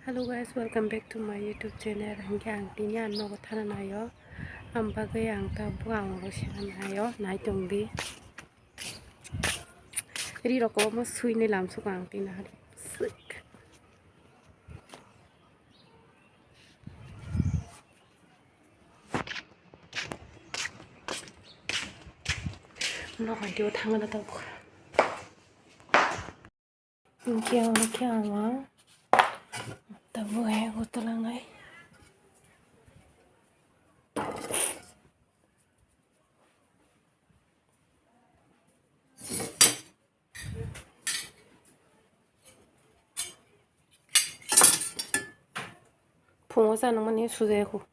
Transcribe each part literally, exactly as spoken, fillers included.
Hello guys, welcome back to my YouTube channel. Hingke ang tini ang nogo thana nayo. Ang bagwi ang ta buang ro sina nayo, nai tong di. Ri rok omo sui ni lam suka ang tini hari. Sik. Nogo tio thangna tabuk. Hingke ang khe ang tabuk hai gotolangnai. Phungo chanangmani sujaya kho.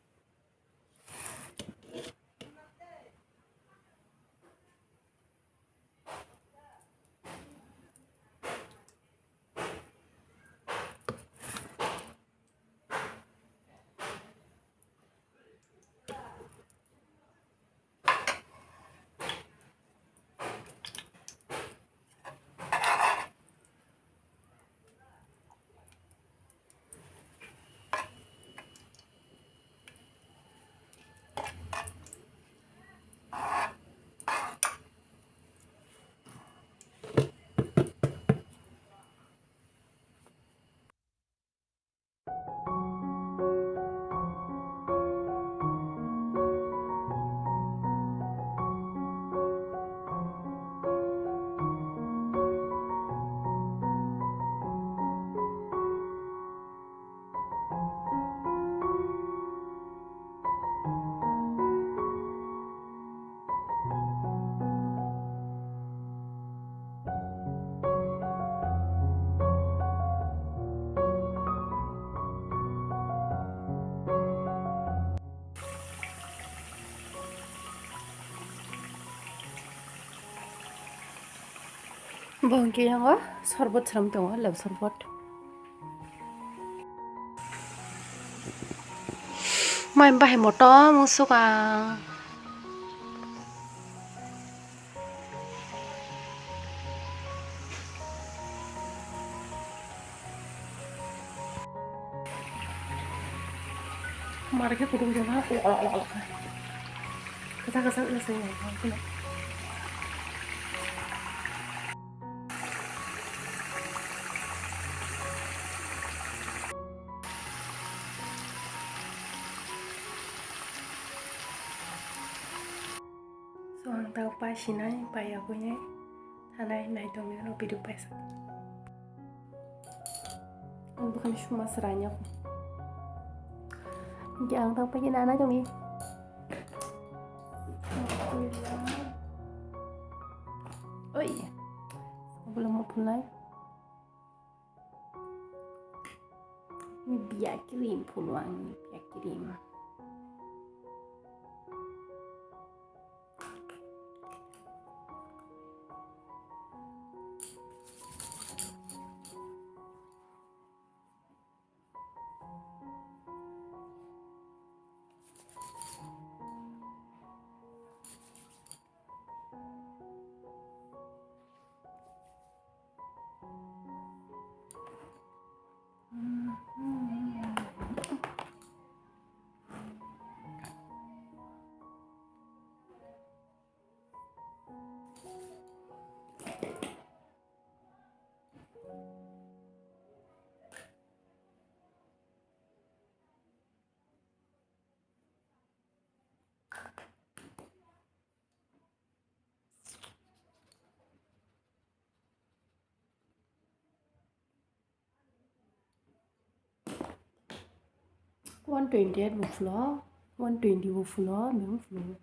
Bo hingke yango sorbot sram tongo, lab sorbot. Mai bahai motom wng suka. Mare khe kutung jora, ola, ola, ola. Kasa, kasa, kasa, kasa. So, ang tao pai sinai, pai agui nai, thanai, nai tongwi rw video paisa. Ang bukhani suma sranya. Ang tao pai nana tongwi. Oi. Belum mau pulai. Biya cream phunukgo ang, biya cream. One twenty eight bo phulo, one twenty bo phulo, memo phulo.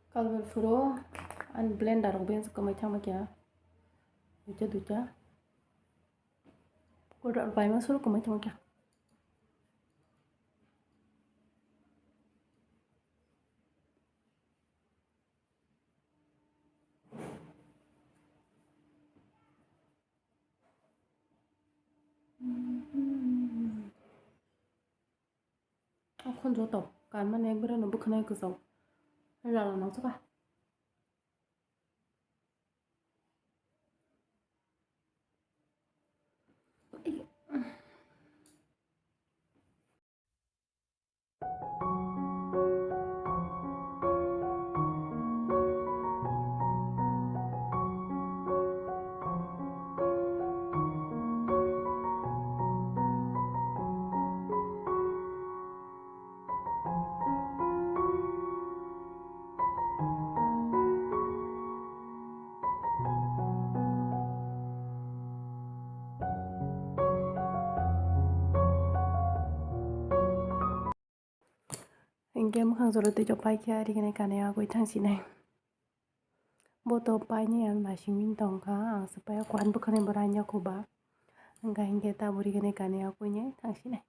Kalbel phuro, ani blender rok beng kwmai thangma kya. Duita, duita. Kotor paima suru kwmai thangma kya. Akhon joto kanmani ekbare no bwkhanai kwchao. Lala nangkha. Hingke mwkhang jora tei pai khe ari khe kanai agoi thang sinai. Bo to painai ang naising bini tongkha, ang se pai kuhan bwkhani bo raina khuba. Hingkha hingke taburi khe kanai agoi thang sinai.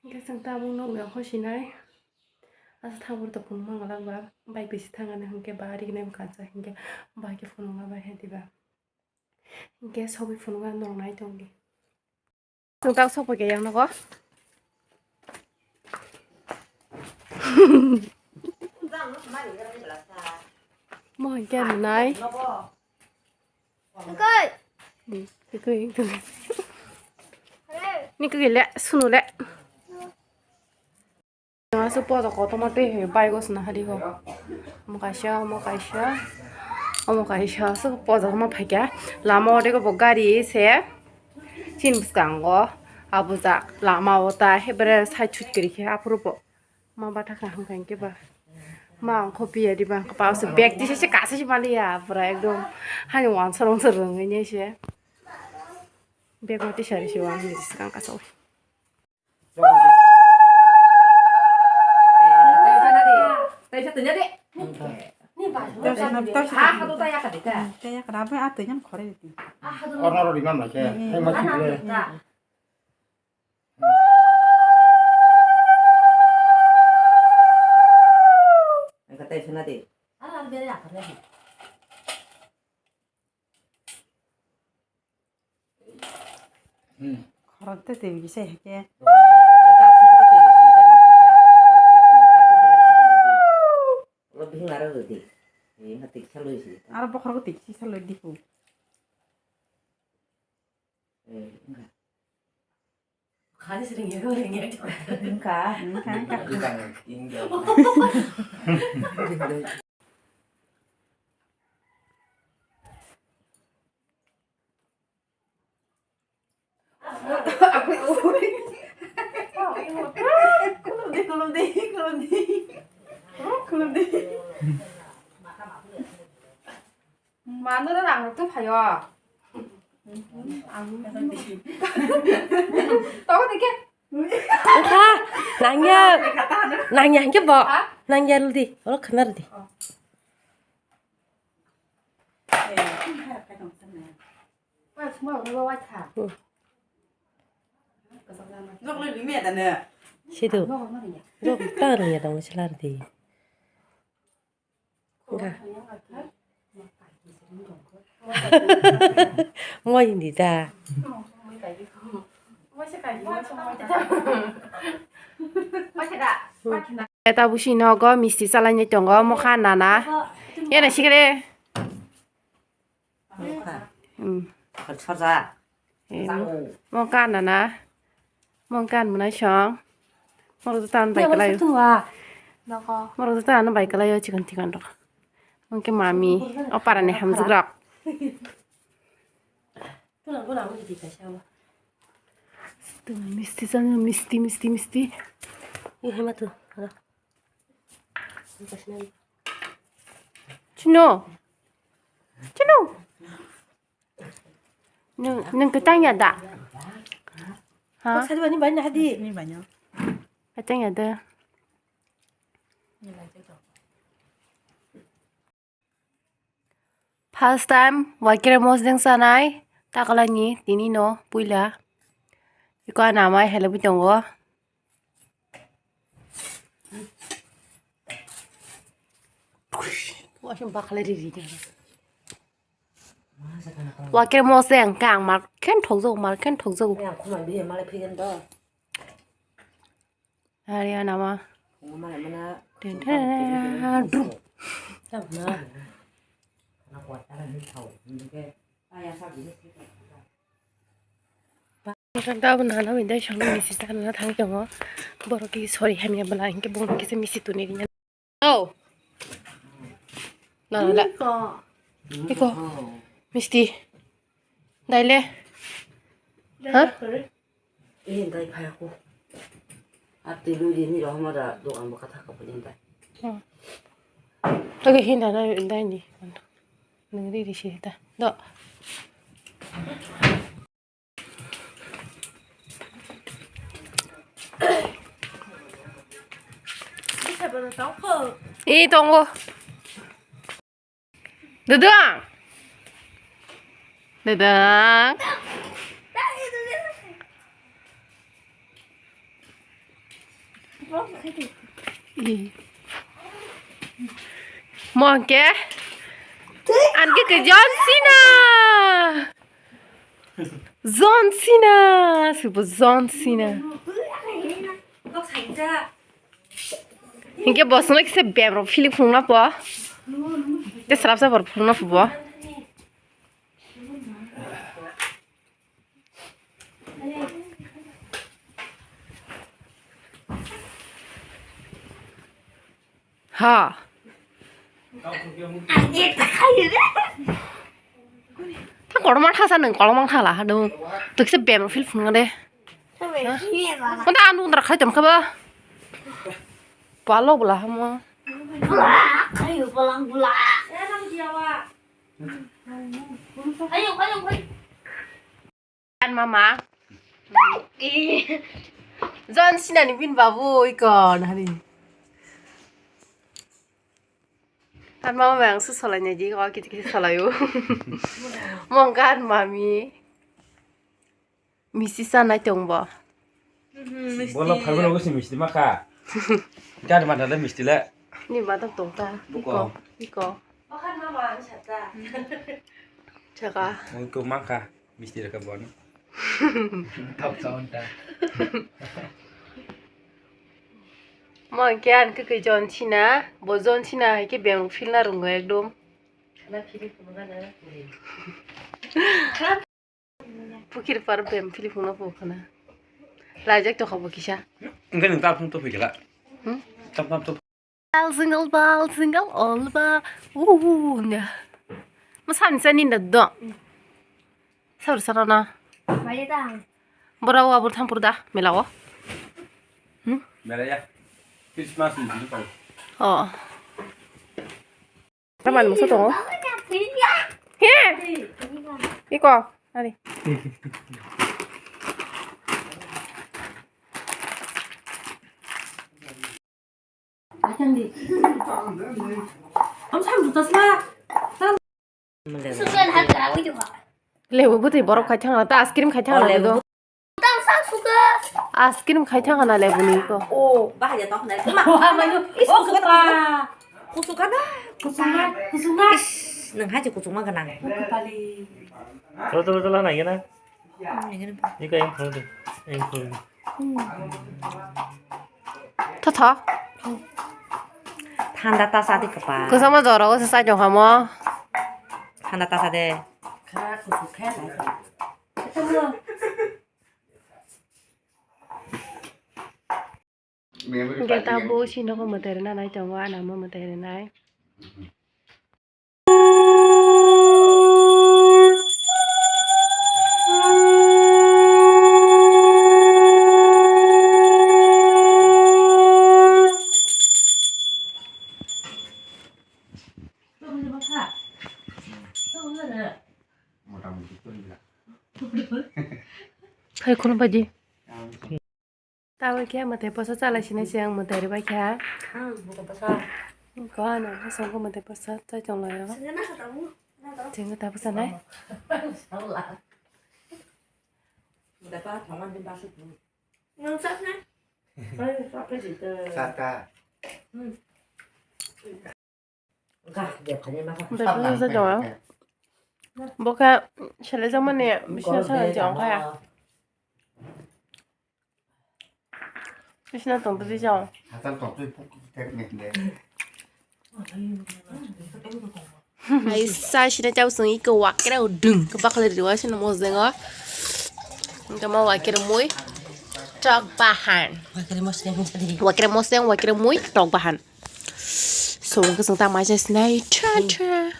Hingke chwng tabuk nokni okho sinai. Asa thabur tongphuru mangalak ba, bai bisi thangani hingke ba rignai bo kansa hingke bai khe phunukna bai hai diba. Hingke sogwi phunukna norok nai tongdi. Chwng tak sokphaikha yang nogo. Mo hingke nai. Kwkwi. Hmm, kwkwi, kwkwi. Ni kwkwi le, sunu le. Aswk poja kotorma twi hai bike o swna hari ho. Omo kaisa, omo kaisa, omo kaisa aswk poja ma phaikha. Lama o tei bo gari se chini bwskango abujak lama o ta hepre side side kwrwi khe aphuru bo ma batha kaham kha hwnkhe ba ma ongkho piya diba pa se bag tisa se kasa se maliya pura ekdom hani wansarong sarong wngwi se bag o tisa rw se wngwi swkang kasa o. Orna rw rimam lai khe, hai ma sibile. Khorok tei twi bisa hai khe. Aro bokhorok twi kisa loi diku. Wngkha. Wngkha, wngkha. Khulumdi, khulumdi, khulumdi. Khulumdi. Mano rang rok to phaio. Tongo de ke. Wngkha, nangya, nangya hingke bo. Ha? Nangya rwdi, oro khwna rwdi. Oh. Sido. Jok ta rwngya tong sila rwdi. Wngkha. Moi hindi da. Eta busi nogo misti chalainai tongo mokha nana. Yana sikre. Mokha. Hmm. Khorsa. Eh, mo-, mo kan na na. Mo kan mwnai song. Morok jota ano bai kwlai. Morok jota ano bai kwlai o chikon chikon rok. Mungke mami. O para ni hamjwk rok. Misti chang misti misti misti. Ini hema tu. Chino. Chino. Nung, nung ketang ya da? Ha? Sari bani bani hadi. Ni banyo. Ketang ya da? First time, wakire mosdeng sanai, takalani, tini no, puila. Iko anamai, hello, bitongo. Wasing bakhalai riri. Wakir mose ang kang mar ken thokjak mar ken thokjak. Yang khumai biya malai phigen do. Hari anama. Khumai mana. Ten ten drum. Tabna. Anak kuat tangan ni thau. Ini ke. Ayah sabi ni. Tabuk nana bai dai songwi misi sana thang tongo. Borok ki sori hamya bwla hinkhe borok kisa misi tuni riya. Oh. Nana la. Iko. Misti. Dai le. Ha? Eh, dai phai ko. Ati lu di ni rohma da dokan bo kata ka pudin dai. Oke, hinda na dai ni. Nang ri ri si ta. Do. Ih, tongo. Dudung. Dudung. Ih. Mo ke? An ke ke John Cena. John Cena, sibo John Cena. Hinkhe bo songno kisa bebro philip phunukna po. Te srapsa bor phunukna po bo. Ha. Ta korma thasa nang korma khala ha do. Tukse bem phil phunga de. Mata anu ndra khai tam khaba. Palo bula hama. Kan mama. John Cena ni bin babu ikon hari. Kan mama yang su solai nai di ko kiti kiti solai u. Mong kan mami. Misi sanai tong bo. Bola phaibo logo si misti makha. Gari mata le misti le. Ni mata tong ta. Buko. Iko. Iko. Bahan mama ang sata. Chaka. Iko makha. Misti raka bono. Top sound ta. Mo ke an ke ke John Cena, bo John Cena hai ke beng feel na rungo ekdom. Khana feel phunukha na. Pukhir par bem philip phunukna phunukha na. Laijak tokha bo kisa. Engke nung tap phung to phikla. Hmm? Tap tap to. Bal single, bal single, all ba. Uhu, nya. Mo sani sani na do. Sab sana na. Bora wa bor tham pur da, mela wo. Hmm? Mela ya. Christmas ni tau. Oh. Taman musa tongo. He. Iko. Ari. Lebu bwtwi borok khai thangna ta ice cream khai thangna lebu. Ice cream khai thangna lebu ni ko. O bahai tong na. Kusuka. Kusuka na. Kusuka. Kusuka. Nang haji kusuma ganang. Cholo cholo cholo na gana. Ni ka yang phone de. Yang phone. Tho tho. Thanda ta sa di kapa. Kusama jora ko sa jong hamo. Thanda ta sa de. Kha kusuka. Hingke tabuk si nogo mwtai rwna nai tongo, anamo mwtai rwnai. Hai, khulumbaidi. Tabuk khe mwtai bwsa chalai sinai se ang mwtai rwbai kha. Ang mwtai bwsa. Ko ano bwsa ko mwtai bwsa chai tong lai ro. Singa na kha tabuk. Singa tabuk sanai. Sala. Mwtai pa thaman din bwsa tu. Nang sak na. Sak ka. Hmm. Bebsa tongo. Bo khe selejakmani bisina sana jong kha. Bisina tong twi jong. Ai sa sina chau sung iko wakra udung ke bakle riwa sina mojengo. Hwnkhe mo wakir mui tok bahan. Wakir moseng, wakir moseng, wakir mui tok bahan. So hwnkhe chwng ta mai sinai. Tha tha.